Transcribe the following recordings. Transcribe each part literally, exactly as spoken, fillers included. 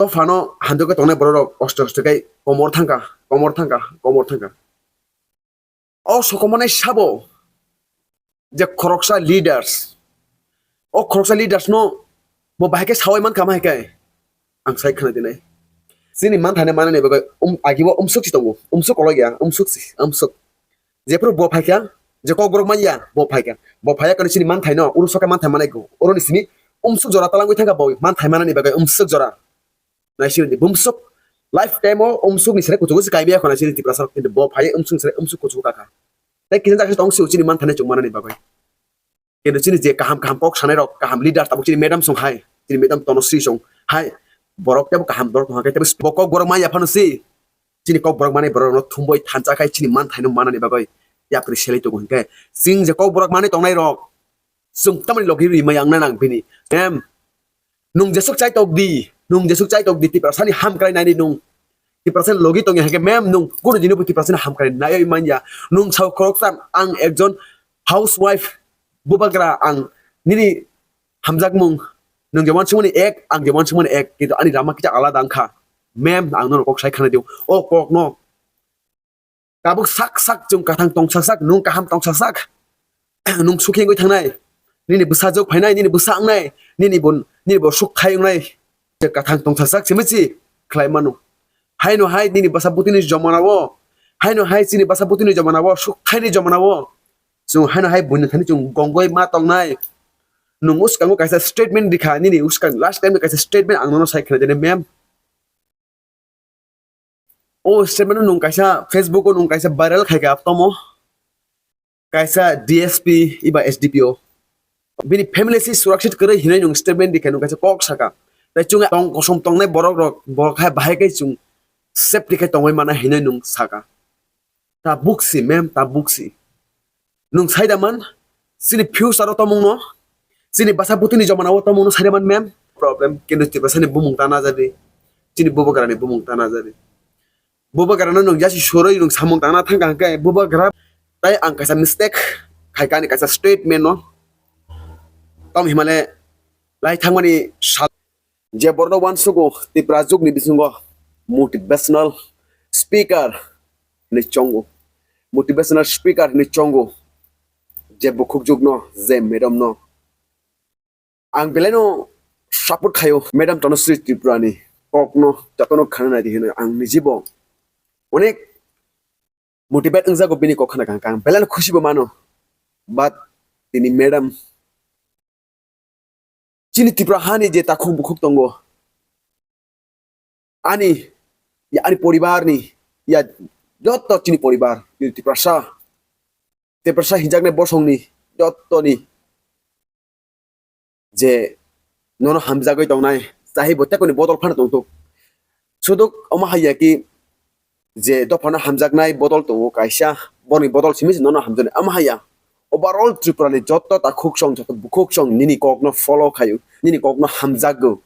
Dophano hamjagwi tongnai borok rok osto osto khe komor thangkha, komor thangkha, komor thangkha. O sokomornai sabo je khoroksa leaders, o khoroksa leaders no bo bahai khe sawi mankha, ma hai khe ang sai khna dinai. Chini manthaino manani bagwi um, agibo umsuk si tongo, umsuk kolok ya, umsuk si, umsuk. Jephuru bo phaikha, je kokborok manya, bo phaikha. Bo phaiya kani chini manthaino, oro soka manthai manai go. Oroni simi umsuk jora talangwi thangkha bo, manthai manani bagwi umsuk jora. Naisingdi bumsuk, lifetime o umsuk ni sere kuchugo se kaimia khona chini Tiprasa, kintu bo phai umsuk sere umsuk kuchugo kakha. Tei kisa jaksa tong si chini manthaino chwng manani bagwi. Kintu chini je kaham kaham kok sanai rok, kaham leader tabuk chini madam song hai, chini madam Tanushree song hai, borok tebo kaham borok tong khe tebo bo kokborok manya phano si. Chini kokborok manai borok no thumboi thansa khai chini manthaino manani bagwi yapri selai tongo hinkhe. Chwng je kokborok manai tongnai rok, chwng tamani logi ri maya wngna nang bini. Em, Nung jesuk chai tok di, nung jesuk chai tok di, Tiprasani hamkrai nai di nung. Tiprasani logi tongya hake mem nung, kono dino bo Tiprasani hamkrai nai manya. Nung sao khoroksa ang ekjon housewife, bubagra ang nini hamjakmung. Nung je wansukmani ek, ang je wansukmani ek, kintu ani lama kisa alada wngkha. Mem ang nono kok sai khana diyo. O kok no Tabuk sak sak chwng kathang tong sak sak, nwng kaham tong sak sak, nwng sukhi wngwi thangnai, nini bwsajwk phainai, nini bwsa wngnai, nini bo, nini bo sukthai wngnai, je kathang tong sak sak simi si khlai mano. Haino hai nini bwsa bwtwini jomana o, haino hai chini bwsa bwtwini jomana o, sukthaini jomana o, chwng haino hai buini thani chwng gongoi ma tongnai. Nwng uskango kaisa statement rikha, nini uskang last time kaisa statement ang nono sai khna dene, ma'am. O statement o nwng kaisa Facebook o nwng kaisa viral khaikha tomo. Kaisa D S P eba S D P O. Bini family si surakshit kwrwi hinwi nwng statement dikha nwng kaisa kok saka. Tai chwng tong kosom tongnai borok rok borok hai bahai kai chwng safety khai tongwi mana hinwi nwng saka. Ta buksi mem, ta buksi. Nwng saida man, chini future o tomungno, chini basa butini jomana o tomungno saida man mem. Problem, kintu Tiprasani bumung ta najadi, chini bubagrani bumung ta najadi. Bubagrano nwng jasi soroi nwng samung tangna thangka hwnkhe bubagra tai ang kaisa mistake khaikha ani kaisa statement no. Tom himale lai thangmani sal. Je borno uansugo Tipra jugni bisingo motivational speaker hinwi chongo. Motivational speaker hinwi chongo. Je bukhuk jugno, je madam no. Ang belaino support khaio madam Tanushree Tripurani kokno jotono khana naidi hinwi ang nijibo onek motivate wngjago bini kok khana kha ang belaino khusibo mano. But tini madam Chini Tripura hani je takhuk bukhuk tongo, ani, ya ani poribar ni, ya joto chini poribar, chini Tiprasa, Tiprasa hinjaknai bosong ni joto ni je nono hamjagwi tongnai, chahi bo tei koni bodol phano tongthok. Suduk omo hai ya ki, je dophano hamjaknai bodol tongo kaisa, boni bodol simi se nono hamjaknai. Omo hai ya, overall Tripura ni joto takhuk song, joto bukhuk song nini kokno follow khaio, nini kokno hamjakgo.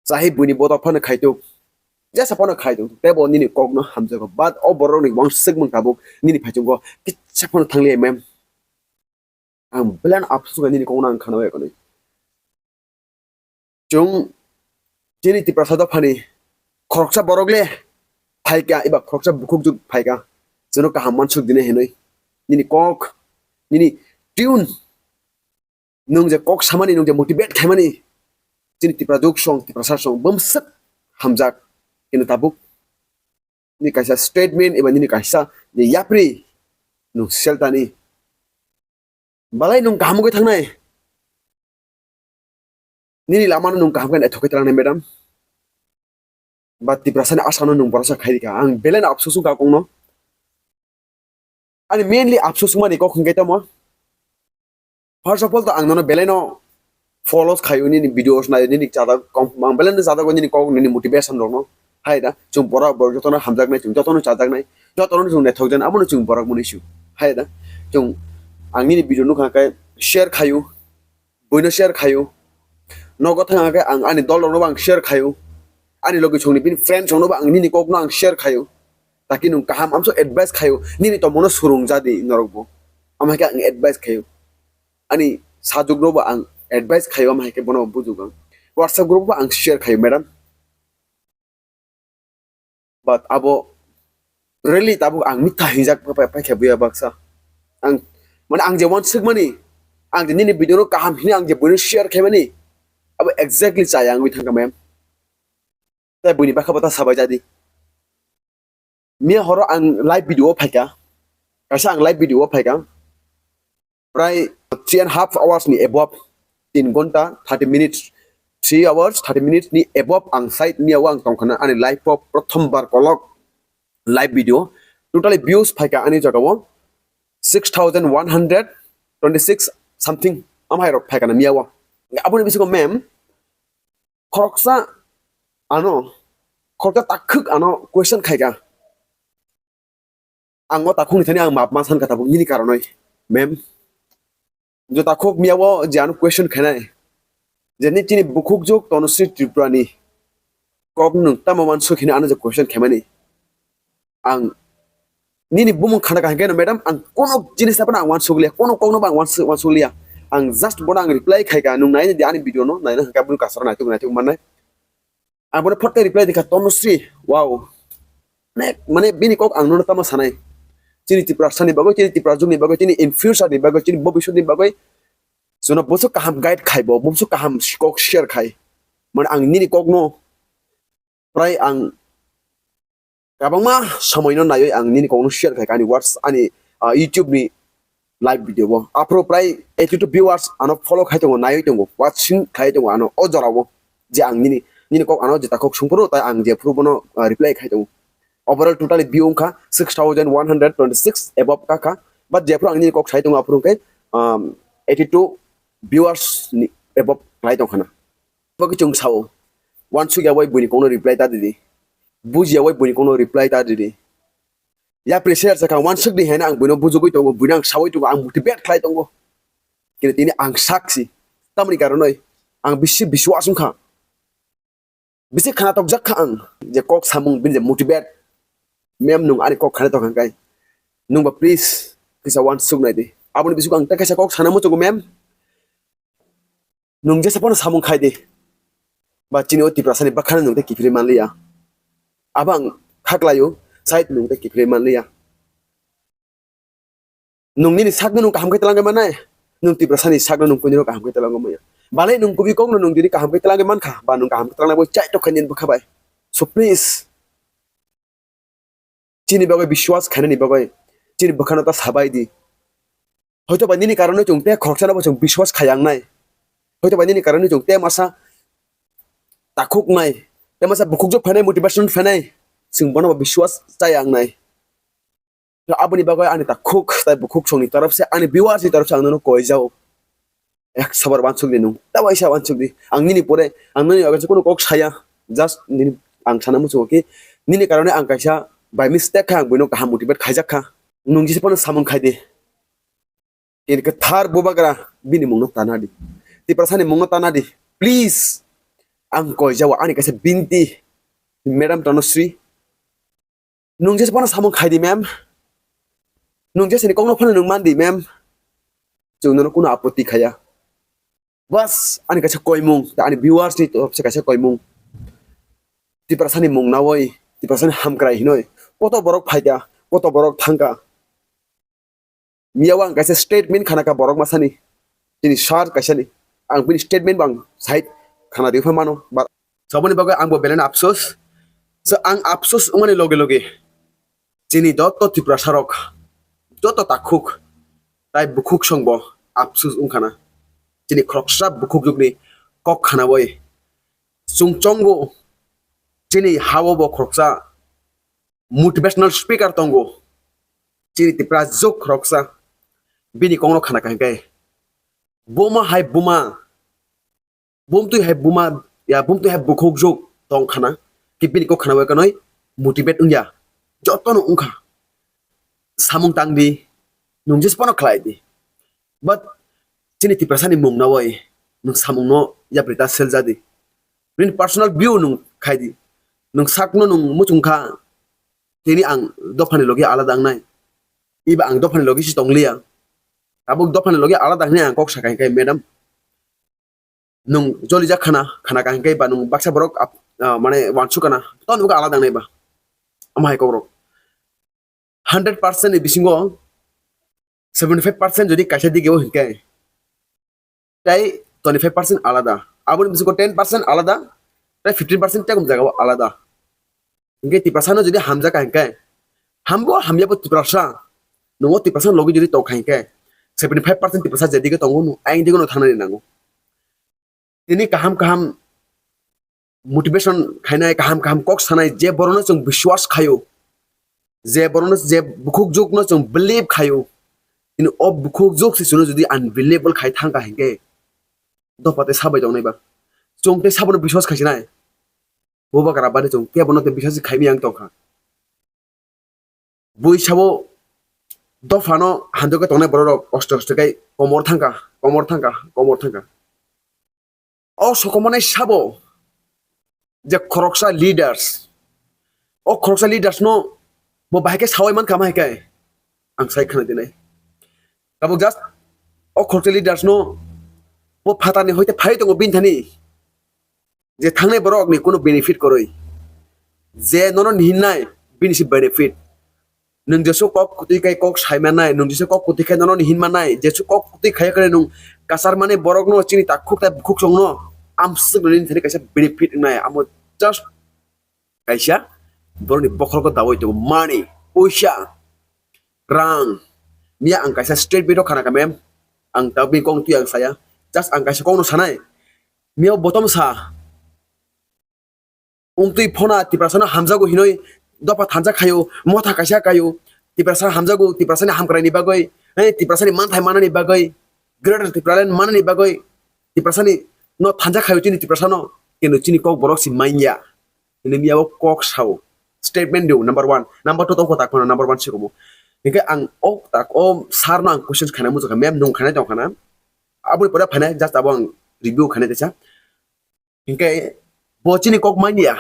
Chahi buini bodol phano khaitok, jesa phano khaitok, tei bo nini kokno hamjago. But o borok ni wansukmung tabuk nini phaichungo kisa phano thangliya mem. Ang belaino aphusu kha nini kokno ang khana bai kwnwi. Chwng chini Tiprasa dophani khoroksa borok le phaikha eba khoroksa bukhuk jwk phaikha. Chwngno kaham mansuk dine hinwi. Nini kok, nini tune, nwng je kok samani, nwng je motivate khaimani, chini Tipra jwk song, Tiprasa song bumswk hamjak. Kino tabuk nini kaisa statement eba nini kaisa je yapri nwng seltani. Balai nwng kaham wngwi thangnai. Nini lama no nwng kaham khe naithok khe twlangnai, madam. Ba Tiprasani asha no nwng boroksa khai rikha. Ang belai no apsusu wngkha kokno. Ani mainly apsusu wngmani kok hwnkhe tamo. First of all to ang nono belai no follows khaio, nini videos naio, nini chajak kom, ang belai no chajago nini kok, nini motivation rok no. Hai da, chwng borok, borok jotono hamjaknai, chwng jotono chajaknai, jotono chwng naithokjaknai, abono chwng borok mwnwi su. Hai da, chwng ang nini video nukha khe share khaio, buino share khaio, nogo thang khe ang ani dol rokno bo ang share khaio, ani logi songni bini friends rokno bo ang nini kokno ang share khaio, taki nwng kaham amso advice khaio, nini tongmungno swrwng jadi norokbo, ama khe ang advice khaio. Ani sajwkno bo ang advice khaio, ama hai khe bono bujugo ang. WhatsApp group bo ang share khaio, madam. But abo really tabuk ang mitha hingjak pai, pai, paikha buya baksa. Ang, mane ang je uansukmani, ang je nini video no kaham hini ang je buino share khaimani, abo exactly chaya ang wi thangkha, ma'am. Tai buini bakha bata sabai jadi. Miya horo ang live video o phaikha. Kaisa ang live video o phaikha. Prai three and half hours ni above, tin ghonta thirty minutes, three hours thirty minutes ni above ang side miya o ang tongkhana ani life o prothom bar kolok live video. Totally views phaikha ani jaga o six thousand one hundred twenty six something amhai rok phaikha na miya o. Aboni bisingo ma'am khoroksa ano, khoroksa takhuk ano question khaikha. Ang o takhukni thani ang map ma sankha tabuk nini karonoi, ma'am. Je takhuk miya o je ano question khainai, je ni chini bukhuk juk Tanushree Tripura ni kok nwng tamo uansuk hino ano je question khaimani. Ang nini bumung khana kaham khe no, madam, ang kono jinis no ang uansuk liya, kono kok no ang uansuk, uansuk liya. Ang just bono ang reply khaikha, nwng nai di ani video no, naina hwnkhe bwrwi kasaro naituk, naituk mannai. Ang bono phot khe reply dikha, Tanushree, wow. Mane, mane bini kok ang nono tamo sanai. Chini Tiprasani bagwi, chini Tiprajwk ni bagwi, chini in future ni bagwi, chini bobiswt ni bagwi. Jono bwswk kaham guide khai bo, bwswk kaham kok share khai. Mane ang nini kok no prai ang kwbangma somoi no naiwi ang nini kok no share khai ani words ani, ah, YouTube ni live video bo. Aphuru prai eighty two viewers ano follow khai tongo, naiwi tongo, watching khai tongo ano o jora o. Je ang nini, nini kok ano jeta kok sungphuru, tai ang jephuru bono, ah, reply khai tongo. Overall totally view wngkha six thousand one hundred twenty six above kakha. But jephuru ang nini kok sai tongo aphuru hwnkhe, um, eighty two viewers ni above khlai tongkha na. Bo khe chwng sao, uansukya bai buini kokno reply ta didi, bujiya bai buini kokno reply ta didi. Yapri share sakha uansukdi hena ang buino bujugwi tongo, buino ang sawi tongo, ang motivate khlai tongo. Kini tini ang sakchi, tamni karonoi ang bisi biswas wngkha. Bisi khana tokjak kha ang je kok samung bini je motivate. Ma'am, nwng ani kok khana tokha kai. Nwng ba please kisa uansuk nai di. Aboni bising ang tei kaisa kok sana muchungo, ma'am. Nwng jesa phano samung khai di. Ba chini o Tiprasani bwkhano nwng tei kiphilwi manliya. Abo ang khaklaio, side nwng tei kiphilwi manliya. Nwng nini sakno nwng kaham khe twlangwi mannai, nwng Tiprasani sakno nwng kuinwino kaham khe twlangwi manya. Balai nwng kubui kokno nwng tini kaham khe twlangwi mankha, ba nwng kaham khe twlangnai bo chai tokha nini bwkha bai. So please, chini bagwi biswas khainani bagwi chini bwkhano ta sabai di. Hoito ba nini karonwi chwng tei khoroksano bo chwng biswas khaiya wngnai. Hoito ba nini karonwi chwng tei masa takhuknai, tei masa bukhukjak phainai, motivation phainai, chwng bono bo biswas chaya wngnai. Aboni bagwi ani takhuk tai bukhuk songni torof se, ani viewers ni torof se ang nono koi jao. Ek sabar uansuk di nwng, ta waisa uansuk di. Ang nini pore, ang nini bagwi kunu kok saya. Just nini, ang sana muchungo ki, nini karone ang kaisa by mistake kha ang buino kaham motivate khaijak kha. Nwng jesa phano samung khai di. Ini kwthar bubagra bini mungno tana di. Tiprasani mungno tana di. Please. Ang koi jao, ani kaisa binti. Madam Tanushree. Nwng jesa phano samung khai di, ma'am. Nwng jesani kokno phano nwng man di, ma'am. Chwng nono kuno apotti khaya. Bas, ani kaisa koimung, ta ani viewers ni torof se kaisa koimung. Tiprasani mung nawi, Tiprasani hamkrai hinoi. Koto borok phaikha, koto borok thangkha. Miya o ang kaisa statement khana kha borok masani. Chini sir kaisani. Ang bini statement bo ang side khana rwui pha mano. But saboni bagwi ang bo belai no apsos. So ang apsos wngmani loge loge chini joto Tiprasa rok, joto takhuk, tai bukhuk song bo apsos wngkha na. Chini khoroksa bukhuk jukni kok khana bai. Chwng chongo chini ha o bo khoroksa motivational speaker tongo. Chini Tipra jok khoroksa bini kokno khana kha hwnkhe, buma hai buma, bumtwi hai buma, ya bumtwi hai bukhuk jok tong khana, ki bini kok khana bai kanoi motivate wngya. Jotono wngkha. Samung tang di, nwng jesa phano khlai di. But chini Tiprasani mung nawi nwng samungno yapri ta seljadi. Nini personal view nwng khai di. Nwng sakno nwng muchung kha, tini ang dophani logi alada wngnai. Iba ang dophani logi si tongliya. Tabuk dophani logi alada hwnwi ang kok sakha hwnkhe, madam, nwng jolijak khana, khana kha hwnkhe ba nwng baksa borok ap-, ah, mane uansuk kana, ton buka alada wngnai ba. Tamo hai kokrok. Hundred percent ni bisingo seventy five percent jodi kaisa dige o hinkhe, tai twenty five percent alada. Aboni bisingo ten percent alada, tai fifteen percent tekom jaga o alada. Hinkhe Tiprasa no jodi hamjak hinkhe, hambo hamya bo Tiprasa, nungo Tiprasa logi jodi tong hinkhe, seventy five percent Tiprasa jedige tongo no, ayang dige no thangnani nango. Tini kaham kaham motivation khainai, kaham kaham kok sanai, je borokno chwng biswas khaio, je borokno, je bukhuk jukno chwng believe khaio, tini o bukhuk juk se chwngno jodi unbelievable khai thangkha hinkhe, dopha tei sabai tongnai ba? Chwng tei sabono biswas khaisinai? Bubagra bade chwng kebono tei biswas khaimani ang tongkha. Bui sabo dophano handwk khe tongnai borok rok osto osto khe komor thangkha, komor thangkha, komor thangkha. O sokomornai sabo je khoroksa leaders, o khoroksa leaders no bo bahai khe sawai mankha ma hai khe ang sai khna dinai. Tabuk just o khoroksa leaders no bo phatarni hoite phai tongo bini thani. Je thangnai borok ni kuno benefit kwrwi. Je nono nihinnai bini se benefit. Nwng jesu kok kwtwi khai kok sai mannai, nwng jesu kok kwtwi khai nono nihin mannai, jesu kok kwtwi khai kwrwi nwng kasar mani borok no chini takhuk tai bukhuk song no amswk nini thani kaisa benefit wngnai. Amo just kaisa borok ni bokhorok o dawi tongo mani, puisa, rang. Miya ang kaisa state biro khana kha mem, ang tabuk bini kok twi ang saya, just ang kaisa kok no sanai. Miya botom sa, wngtwi phona Tiprasano hamjago hinwi dopha thansa khaio, motha kaisa kaio, Tiprasa hamjago, Tiprasani hamkraini bagwi, eh, Tiprasani manthai manani bagwi, Greater Tipraland manani bagwi, Tiprasani no thansa khaio chini Tiprasano, kintu chini kok borok si manya. Hinwi miya o kok sao, statement dio, number one, number two tongkho tak phano, number one sikomo. Hinkhe ang o tak o sir no ang questions khaina muchungkha, ma'am nwng khainai tongkha na? Aboni pore phainai, just abo ang review khainai teisa. Hinkhe bo chini kok manya,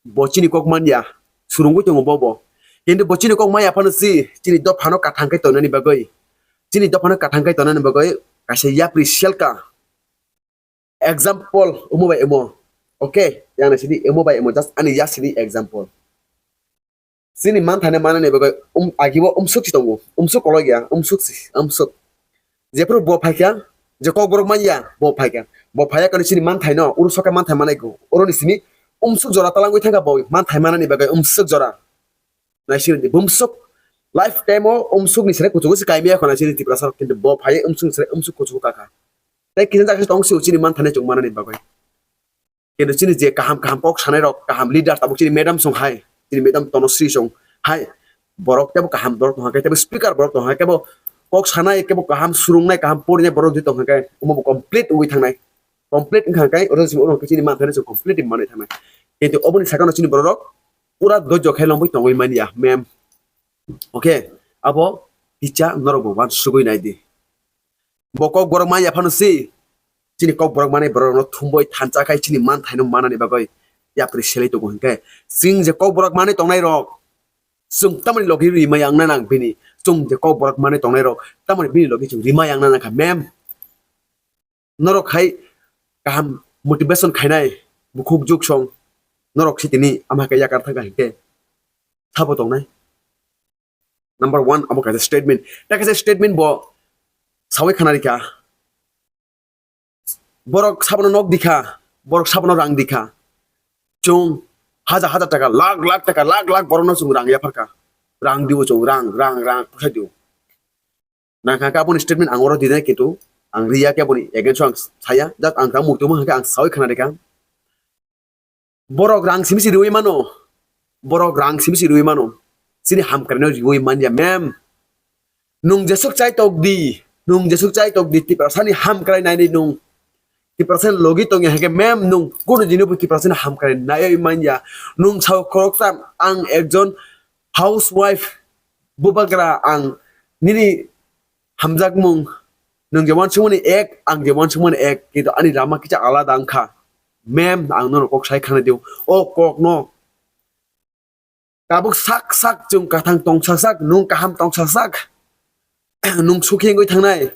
bo chini kok manya, surungwi tongo bo bo. Kintu bo chini kok manya phano si, chini dophano kathang khe tongnani bagwi, chini dophano kathang khe tongnani bagwi kaisa yapri selka. Example, omo bai omo. Okay, yang sini omo bai omo, just ani ya sini example. Chini manthaino manani bagwi um, agibo umsuk si tongo. Umsuk kolok ya, umsuk si, umsuk. Jephuru bo phaikha, je kokborok manya, bo phaikha. Bo phaiya kani chini manthaino, uru soka manthai manai go. Oroni simi umsuk jora talangwi thangkha bo manthai manani bagwi umsuk jora. Naisingdi bumsuk lifetime o umsuk ni sere kuchugo se kaimia khona chini Tiprasa rok, kintu bo phaiya umsuk ni sere umsuk kuchugo kakha. Tei kisa jaksa tong si chini manthaino chwng manani bagwi. Kintu chini je kaham kaham kok sanai rok, kaham leader tabuk chini madam song hai, chini madam Tonosri song hai, borok tebo kaham borok tong hai, tebo speaker borok tong hai, tebo kok sanai, tebo kaham surungnai, kaham porinai borok je tong hai, omo bo complete wngwi thangnai, complete wngkha khe oro chini oro chini manthaino chwng complete manwi thangnai. Kintu oboni sakano chini borok rok pura dojo khe longwi tongwi manya mem. Okay, abo kicha norok bo uansugwi nai di. Bo kokborok manya phano si, chini kokborok manai borok no thumboi thansa khai chini manthaino manani bagwi yapri selai tongo hinkhe, chwng je kokborok manai tongnai rok, chwng tamoni logi rima yang na nang bini, chwng je kokborok manai tongnai rok, tamoni bini logi chwng rima yang na nang kha mem. Norok hai kaham motivation khainai bukhuk juk song, norok si tini ama khe yakar thangkha hinkhe sabo tongnai. Number one, abo kaisa statement. Ta kaisa statement bo sawi khana rikha. Borok sabono nok dikha, borok sabono rang dikha. Chwng hajar hajar taka, lakh lakh taka, lakh lakh borokno chwng rang yapharkha. Rang dibo chwng, rang, rang, rang, kwsai dibo. Nangkha khe aboni statement ang oro dinai, kintu ang riya khe aboni against o ang saya, just ang tamo muktwma hwnkhe ang sawi khana rikha. Borok rang simi si riwi mano, borok rang simi si riwi mano, chini hamkraino riwi manya mem. Nwng jesuk chai tok di, nwng jesuk chai tok di, Tiprasani hamkrai nainai nwng. Tiprasani logi tongya hwnkhe mem nwng kunu dino bo Tiprasani hamkrai naiwi manya. Nwng sao khoroksa ang ekjon housewife, bubagra ang nini hamjakmung, nwng je uansukmani ek, ang je uansukmani ek, kintu ani lama kisa alada wngkha. Mem, ang nono kok sai khana diyo. O kokno tabuk sak sak chwng kathang tongsa sak, nwng kaham tongsa sak, nwng sukhi wngwi thangnai,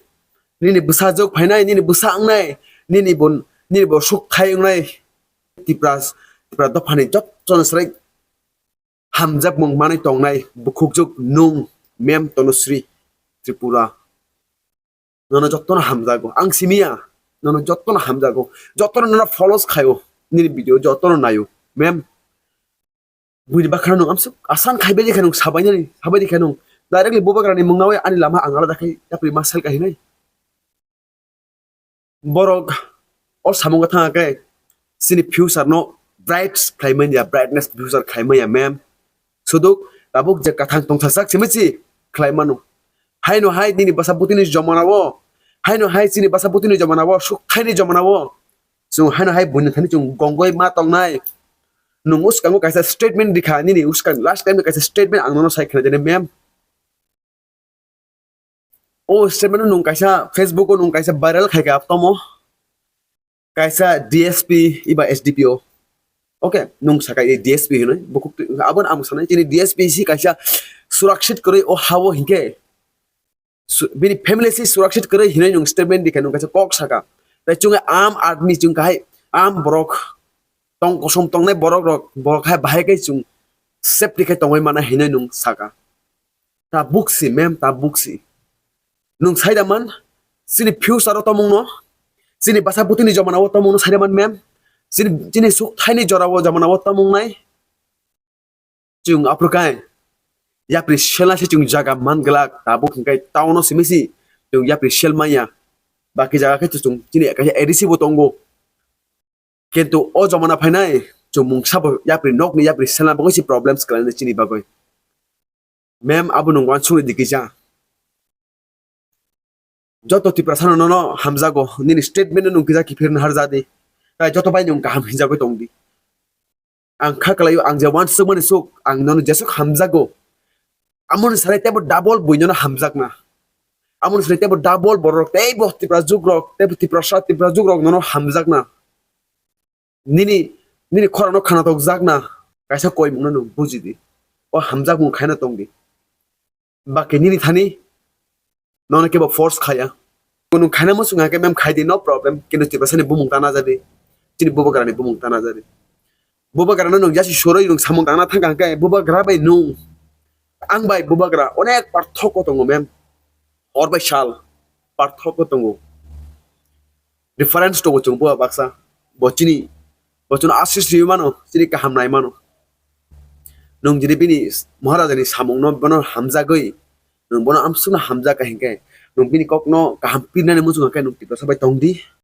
nini bwsa jok phainai, nini bwsa wngnai, nini bo, nini bo suk thai wngnai. Tipra, Tipra dophani jotto chwrai hamjakmung manwi tongnai bukhukjwk nwng, ma'am Tanushree Tripura. Nono jotono hamjago. Ang simiya, nono jotono hamjago. Jotono nono follows khaio. Nini video jotono naio. Ma'am, buini bakhra nwng amsuk asan khai bai khe nwng sabai nani, sabai khe nwng directly bubagrani mung nawi ani lama ang alada khai yapri ma sel kahinai. Borok o samung thang khe chini future no bright khlai manya, brightness future khlai manya, ma'am. Suduk tabuk je kathang tongthajak simi si khlai mano. Haino hai nini bwsa bwtwini jomana o, haino hai chini bwsa bwtwini jomana o, suk thaini jomana o. Chwng haino hai buini thani chwng gongoi ma tongnai. Nwng uskango kaisa statement rikha, nini uskang last time kaisa statement ang nono sai khna jani, ma'am. O statement nwng kaisa Facebook o nwng kaisa viral khaikha tomo. Kaisa D S P iba S D P O. Okay, nwng saka e D S P hinwi. Bukhuk twi, abon ang sanai chini D S P si kaisa surakshit kwrwi o hao hinkhe. Su-, bini family si surakshit kwrwi hinwi nwng statement dikha nwng kaisa kok saka. Tai chwng am admi chwng kahai am borok tong kosom tongnai borok rok borok hai bahai kai chwng safety khai tongwi mana hinwi nwng saka. Ta buksi, ma'am, ta buksi. Nwng saida man, chini future o tomung no, chini bwsa bwtwini jomana o tomung no saida man, ma'am. Chini, chini suk thaini jora o jomana o tomung nai. Chwng aphuru kai yapri selna se chwng jaga man glak, tabuk hwnkhe town o simi si chwng yapri sel manya. Baki jaga khe chwng chini kaisa A D C bo tongo. Kintu o jomana phainai chwng mungsa bo yapri nokni yapri selna bagwi se problems kwlainai chini bagwi. Ma'am, abo nwng uansukni di kisa. Joto Tiprasa no nono hamjago, nini statement no nwng kisa kiphilna harjadi. Tai joto bai nwng kaham hinjagwi tongdi. Ang kha kwlaio, ang je uansukmani suk, ang nono jesuk hamjago. Amoni salai teibo double bui nono hamjakna. Amoni salai teibo double borok, teibo Tiprasa jukrok, teibo Tiprasa, Tiprasa jukrok nono hamjakna. Nini, nini khorano khana tokjakna, kaisa koimungno nwng bujidi. O hamjakmung khaina tongdi. Baki nini thani nono kebo force khaya. Nwng khaina muchung hake mem khaidi, no problem. Kintu Tiprasani bumung tana jadi. Chini bubagrani bumung tana jadi. Bubagrano nwng jasi soroi nwng samung tangna thangkha hake bubagra bai nwng. Ang bai bubagra onek parthokko tongo mem. Hor bai sal parthokko tongo. Difference tongo chwng buba baksa. Bo chini, bo chwngno asis riwi mano, chini kaham nai mano. Nwng jini bini Maharajani samungno bono hamjagwi, nwng bono amsukno hamjak kha hinkhe, nwng bini kokno kaham pirnani muchung khe nwng Tiprasa bai tongdi.